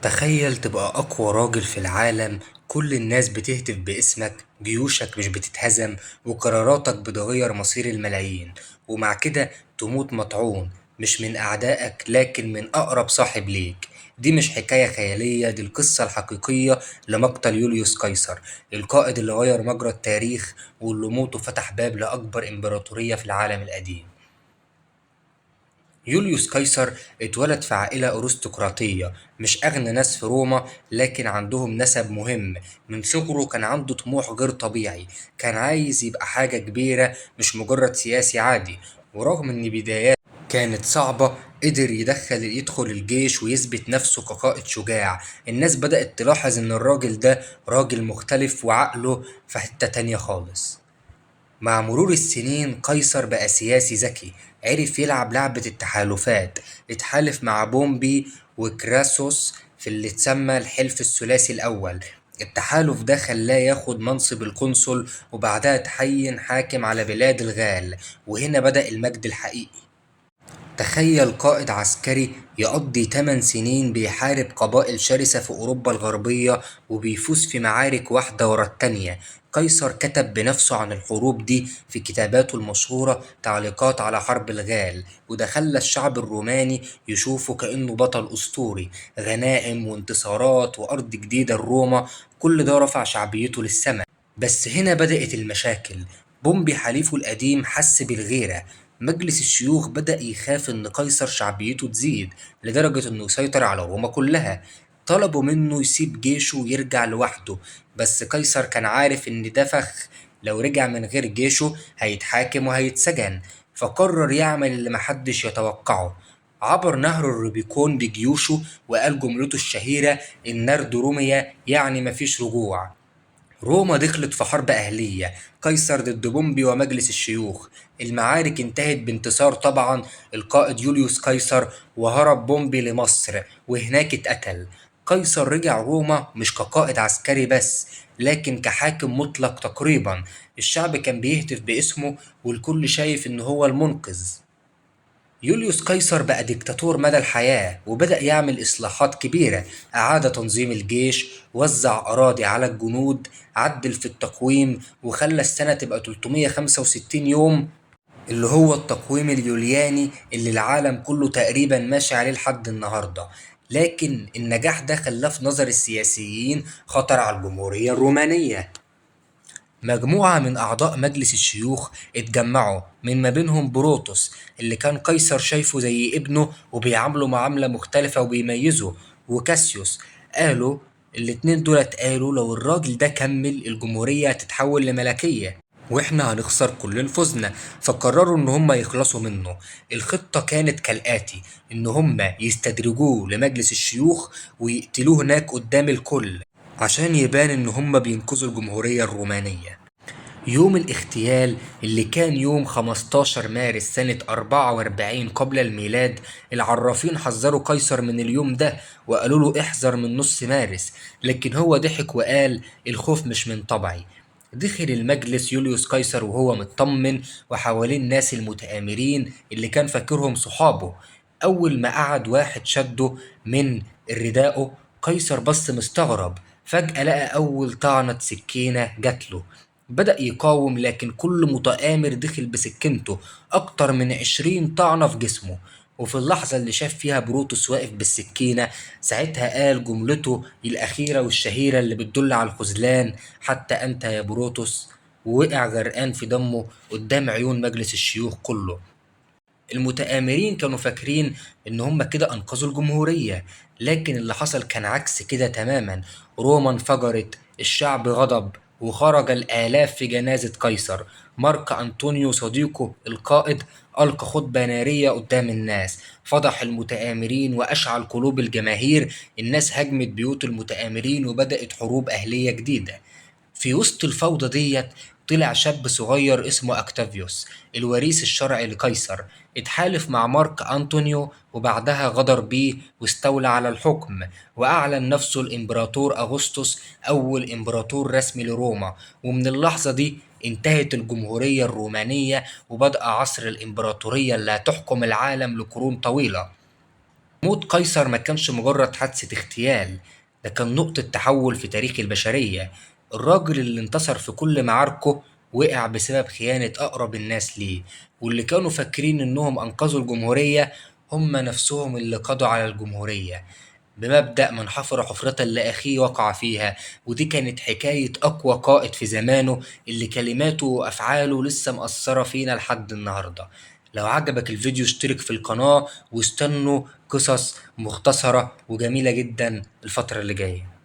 تخيل تبقى أقوى راجل في العالم. كل الناس بتهتف باسمك، جيوشك مش بتتهزم، وقراراتك بتغير مصير الملايين. ومع كده تموت مطعون، مش من أعدائك لكن من أقرب صاحب ليك. دي مش حكاية خيالية، دي القصة الحقيقية لمقتل يوليوس قيصر، القائد اللي غير مجرى التاريخ واللي موته فتح باب لأكبر إمبراطورية في العالم القديم. يوليوس قيصر اتولد في عائلة أرستقراطية، مش أغنى ناس في روما لكن عندهم نسب مهم. من صغره كان عنده طموح غير طبيعي، كان عايز يبقى حاجة كبيرة مش مجرد سياسي عادي. ورغم إن بداياته كانت صعبة قدر يدخل الجيش ويثبت نفسه كقائد شجاع. الناس بدأت تلاحظ إن الراجل ده راجل مختلف وعقله في حتة تانية خالص. مع مرور السنين قيصر بقى سياسي ذكي، عرف يلعب لعبة التحالفات. اتحالف مع بومبي وكراسوس في اللي اتسمى الحلف الثلاثي الأول. التحالف ده خلاه ياخد منصب القنصل، وبعدها تحين حاكم على بلاد الغال، وهنا بدأ المجد الحقيقي. تخيل قائد عسكري يقضي 8 سنين بيحارب قبائل شرسة في أوروبا الغربية وبيفوز في معارك واحدة ورا التانية. قيصر كتب بنفسه عن الحروب دي في كتاباته المشهورة تعليقات على حرب الغال، وده خلى الشعب الروماني يشوفه كأنه بطل أسطوري. غنائم وانتصارات وأرض جديدة لروما، كل ده رفع شعبيته للسماء. بس هنا بدأت المشاكل. بومبي حليفه القديم حس بالغيرة. مجلس الشيوخ بدأ يخاف إن قيصر شعبيته تزيد لدرجة إنه يسيطر على روما كلها. طلبوا منه يسيب جيشه ويرجع لوحده، بس قيصر كان عارف إن ده فخ، لو رجع من غير جيشه هيتحاكم وهيتسجن. فقرر يعمل اللي محدش يتوقعه. عبر نهر الروبيكون بجيوشه وقال جملته الشهيرة: النرد روميا، يعني مفيش رجوع. روما دخلت في حرب أهلية، قيصر ضد بومبي ومجلس الشيوخ. المعارك انتهت بانتصار طبعا القائد يوليوس قيصر، وهرب بومبي لمصر وهناك اتقتل. قيصر رجع روما مش كقائد عسكري بس، لكن كحاكم مطلق تقريبا. الشعب كان بيهتف باسمه والكل شايف ان هو المنقذ. يوليوس قيصر بقى ديكتاتور مدى الحياة، وبدأ يعمل إصلاحات كبيرة. أعاد تنظيم الجيش، وزع أراضي على الجنود، عدل في التقويم وخلى السنة تبقى 365 يوم، اللي هو التقويم اليولياني اللي العالم كله تقريبا ماشي عليه لحد النهاردة. لكن النجاح ده خلاه في نظر السياسيين خطر على الجمهورية الرومانية. مجموعة من أعضاء مجلس الشيوخ اتجمعوا، من ما بينهم بروتوس اللي كان قيصر شايفه زي ابنه وبيعامله معاملة مختلفة وبيميزه، وكاسيوس. قالوا الاتنين دول قالوا لو الراجل ده كمل الجمهورية هتتحول لملكية واحنا هنخسر كل نفوذنا، فقرروا ان هم يخلصوا منه. الخطة كانت كالآتي: ان هم يستدرجوه لمجلس الشيوخ ويقتلوه هناك قدام الكل عشان يبان ان هم بينقذوا الجمهورية الرومانية. يوم الاغتيال اللي كان يوم 15 مارس سنة 44 قبل الميلاد، العرافين حذروا قيصر من اليوم ده وقالوا له احذر من نص مارس، لكن هو ضحك وقال الخوف مش من طبعي. دخل المجلس يوليوس قيصر وهو مطمن، وحواليه الناس المتآمرين اللي كان فاكرهم صحابه. أول ما قعد واحد شده من رداءه، قيصر بص مستغرب. فجأة لقى أول طعنة سكينة جاتله. بدأ يقاوم، لكن كل متآمر دخل بسكينته، أكتر من 20 طعنة في جسمه. وفي اللحظة اللي شاف فيها بروتوس واقف بالسكينة، ساعتها قال جملته الأخيرة والشهيرة اللي بتدل على الخذلان: حتى أنت يا بروتوس. ووقع غرقان في دمه قدام عيون مجلس الشيوخ كله. المتآمرين كانوا فاكرين إن هم كده أنقذوا الجمهورية، لكن اللي حصل كان عكس كده تماما. روما انفجرت، الشعب غضب، وخرج الآلاف في جنازة قيصر. مارك أنطونيو صديقه القائد ألقى خطبة نارية قدام الناس، فضح المتآمرين وأشعل قلوب الجماهير. الناس هجمت بيوت المتآمرين وبدأت حروب أهلية جديدة. في وسط الفوضى ديت طلع شاب صغير اسمه أكتافيوس، الوريث الشرعي لقيصر. اتحالف مع مارك أنطونيو وبعدها غدر بيه واستولى على الحكم، وأعلن نفسه الإمبراطور أغسطس، أول إمبراطور رسمي لروما. ومن اللحظة دي انتهت الجمهورية الرومانية، وبدأ عصر الإمبراطورية اللي هتحكم العالم لقرون طويلة. موت قيصر ما كانش مجرد حادثة اغتيال، ده كان نقطة تحول في تاريخ البشرية. الراجل اللي انتصر في كل معاركه وقع بسبب خيانة أقرب الناس ليه، واللي كانوا فاكرين إنهم أنقذوا الجمهورية هم نفسهم اللي قضوا على الجمهورية، بمبدأ من حفر حفرة لأخيه وقع فيها. ودي كانت حكاية أقوى قائد في زمانه، اللي كلماته وأفعاله لسه مأثرة فينا لحد النهاردة. لو عجبك الفيديو اشترك في القناة، واستنوا قصص مختصرة وجميلة جدا الفترة اللي جاية.